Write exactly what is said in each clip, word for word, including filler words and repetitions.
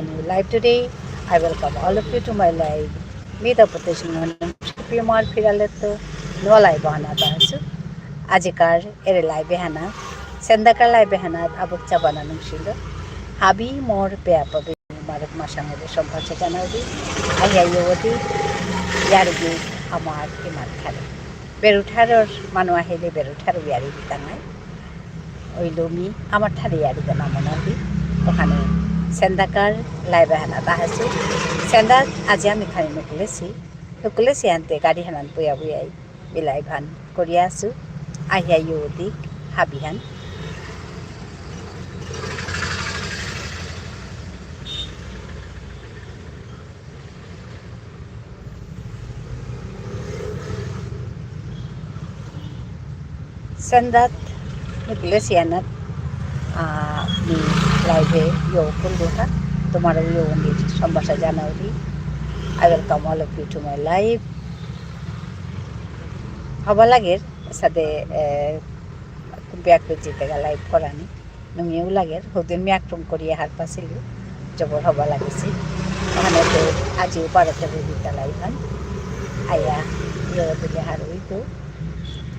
new live today. I welcome all of you to my live. মি তপতী সিংহ নুংশিপি, আমার ফিরালে তো নুয়া live হানাত আহেসু। আজিকার এরে live হানাত, সেন্দাকার live হানাত আবুক চাবানা নুংশিল। হাবি মোর পেয়া পাবি মারুক মাসাঙরে সম্ভাষা জানাউরি। আহিয়া ইয়ৌদি, ইয়ারিগি আমার ইমার ঠারে। বেরুঠারর মানু আহিলে বেরুঠার ইয়ারি দিতাঙাই। ওই লমি আমার ঠারে ইয়ারি দেনা মনাবি। ওখানে সেন্দাকার live হানাত আহেসু। সেন্দাক আজি আমি খানি নুকুলেসি। নুকুলেসি আনতে গাড়ি হানাত বয়া বয়াই। বিলাই ভান করিয়া আসু, আহিয়া ইয়ৌদিক হাবিহান। সেন্দাত নুকুলেসি আনাত, আহ, মি live এ ইয়ৌ কুলদুহা, তোমারও ইয়ৌ উন্দির সম্ভাষা জানাউরি। I welcome all of you to my live. হবা লাগের, সাদে, এ, কুম্পিয়াক জিতেগা live করানি। নুঙেও লাগের, হুদিন মি আকটুম করিয়া হারপাসিলু, জবর হবা লাগেসি। ওখানে তো আজিও বারো তেরো দিতা live হান। আয়া, ইয়ে দিলে হার হইতো।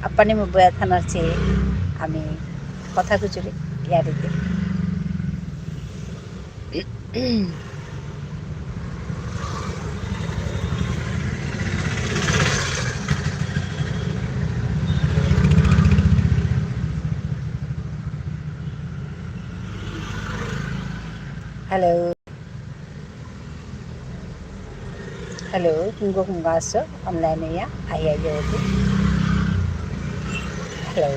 আপানি মু বয়া থানার চেয়ে আমি কথা গুজুরি, ইয়ারিতে। Hello. Hello, হুঙ্গ হুঙ্গ আসো, online এ ইয়া, আই আই ওকে। Hello.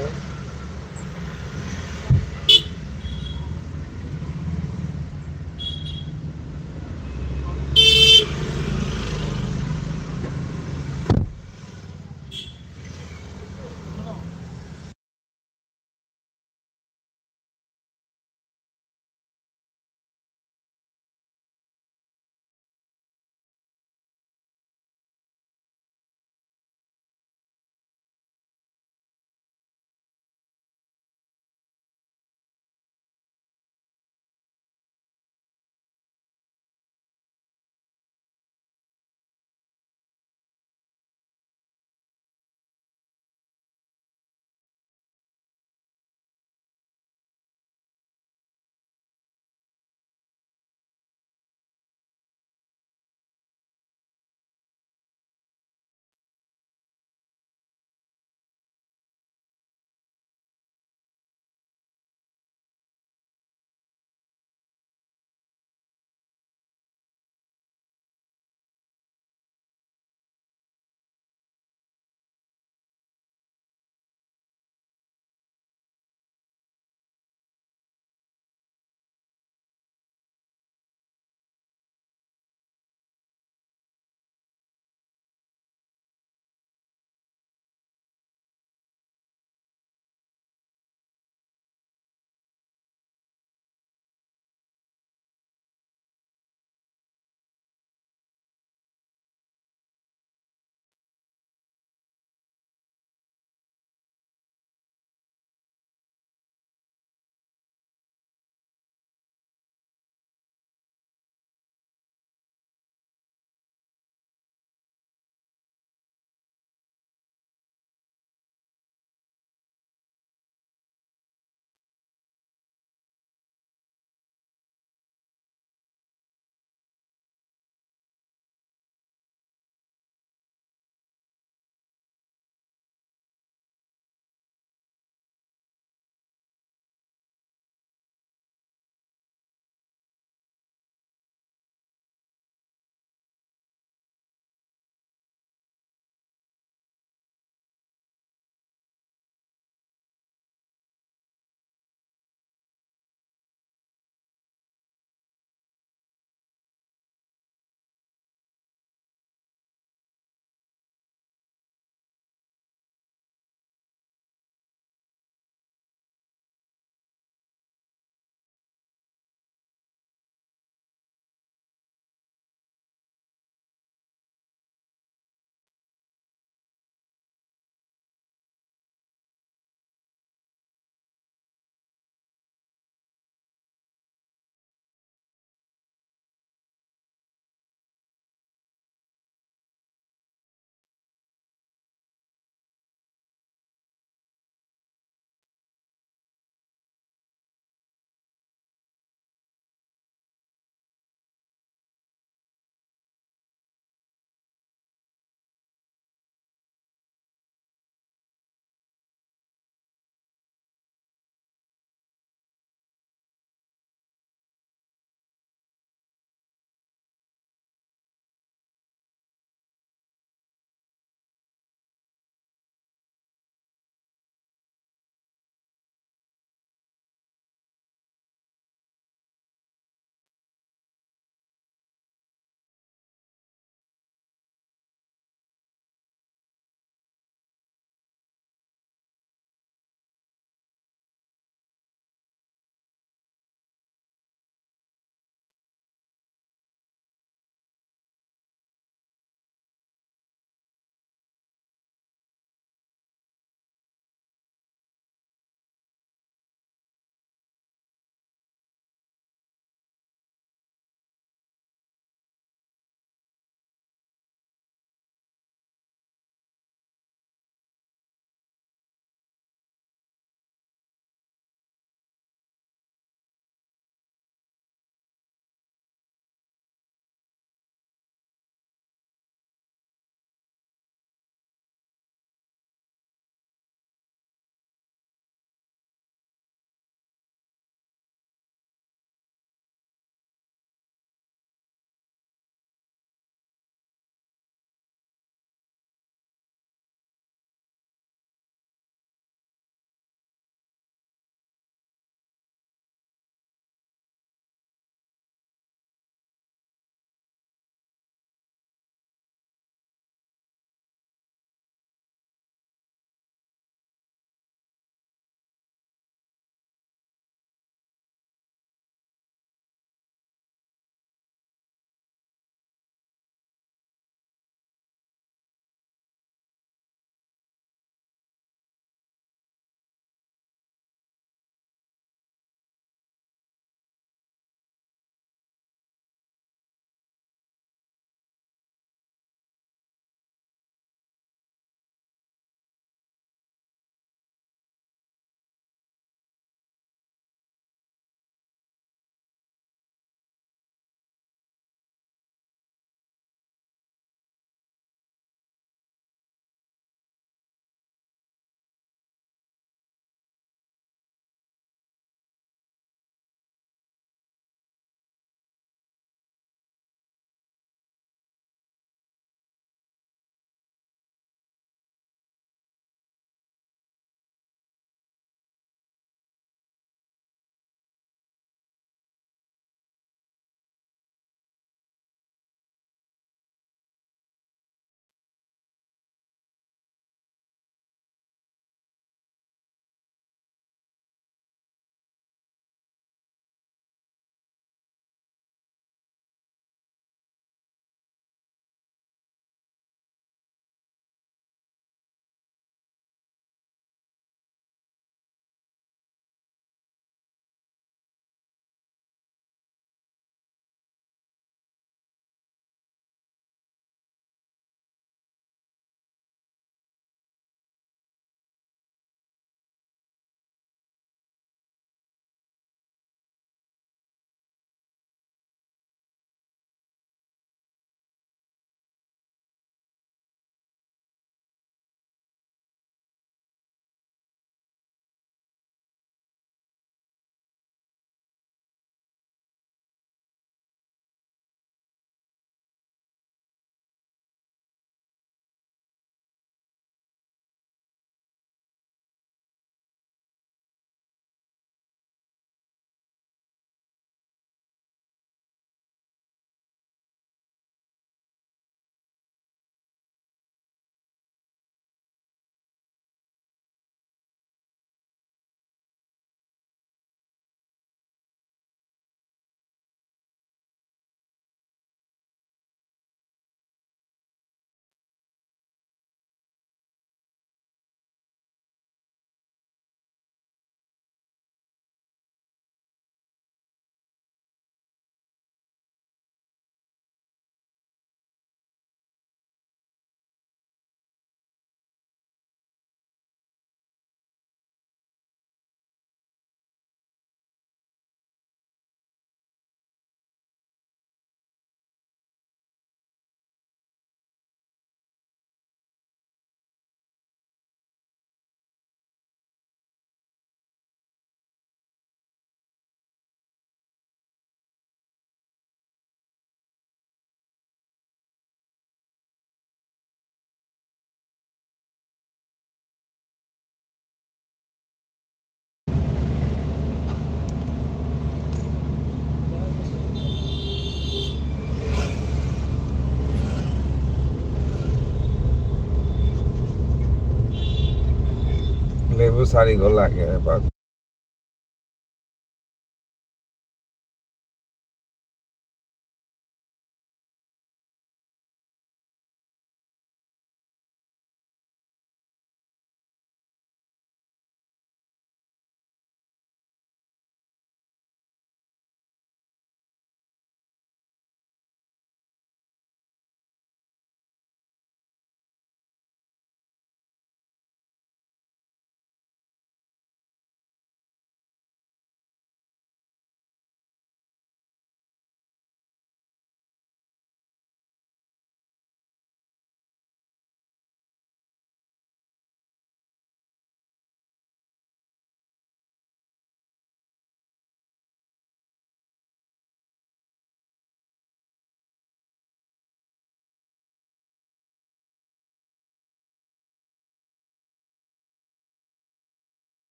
সারি গো লাগে বা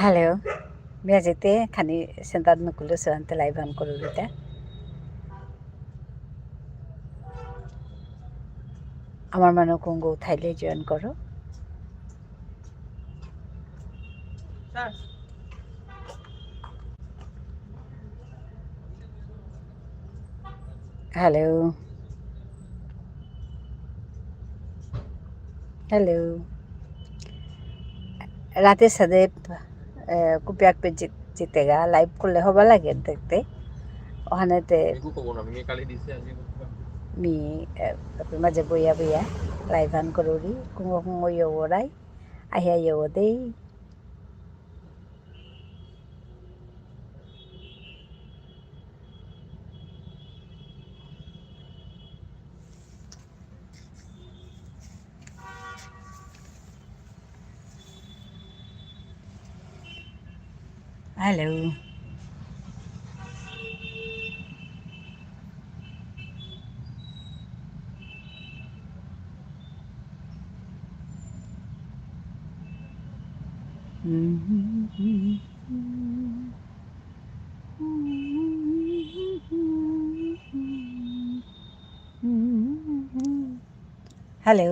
Hello, মি আজিতে খানি সেন্তাত নুকুলো সেন্তে live on করুরিতা। আমার মানু কুঙগ থাইলে join করো। Hello. Hello. রাতে সাদে, এ, কুপিয়াক পে জি-, জিতেগা, live করলে হবা লাগে দেখতে। ওখানেতে এগু কব না, মি কালি দিছে, আজি কব। মি, এ, তারপরে মাঝে বইয়া বইয়া live on করুরি, কুঙগ কুঙগ ইয়ো ওরাই, আহিয়া ইয়ো দেই। Hello. Hello.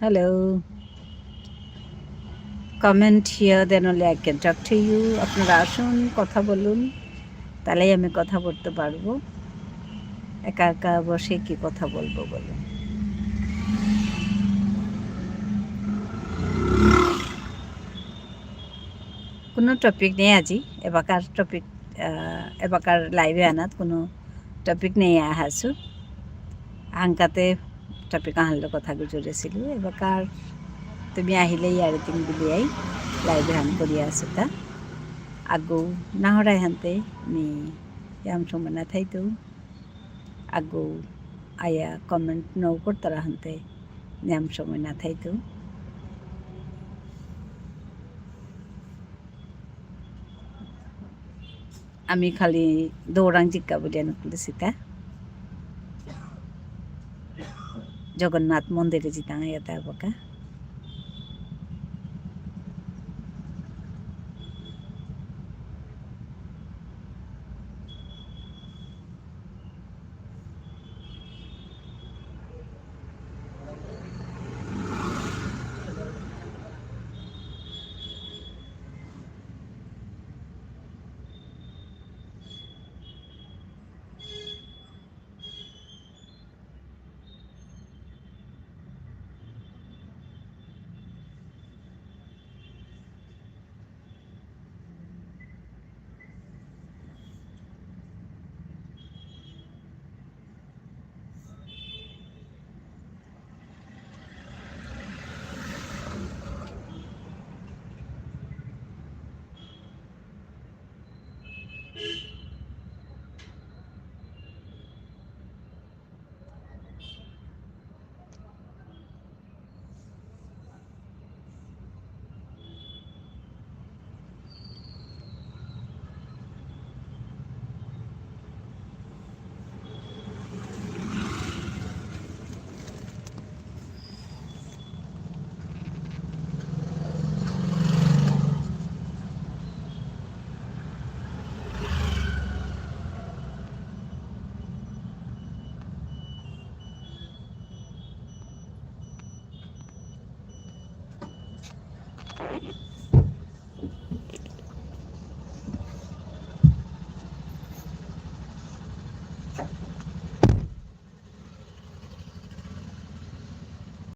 Hello. Comment here, then only I can talk to you. আপনারা আসুন, কথা বলুন, তাহলেই আমি কথা বলতে পারবো। একা একা বসে কি কথা বলবো বলুন? কোনো topic নেই আজি, এবাকার topic, আহ, এবাকার live এ আনাত কোনো topic নেই আহাসু। আহানকাতে topic আহানলো কথা গুজরেসিলু। এবাকার তুমি আহিলে ইয়ারি দিন বুলিয়াই live এহান করিয়া আসুতা। আগৌ নাহরাই হানতে মি ইয়াম সময় না থাইতৌ। আগৌ আয়া comment নৌ করতারা হানতে নিয়াম সময় না থাইতৌ। আমি খালি দৌরাং জিকা বুলিয়া নুকুলেসিতা। জগন্নাথ মন্দিরে জিতাং ইয়াতা বকা।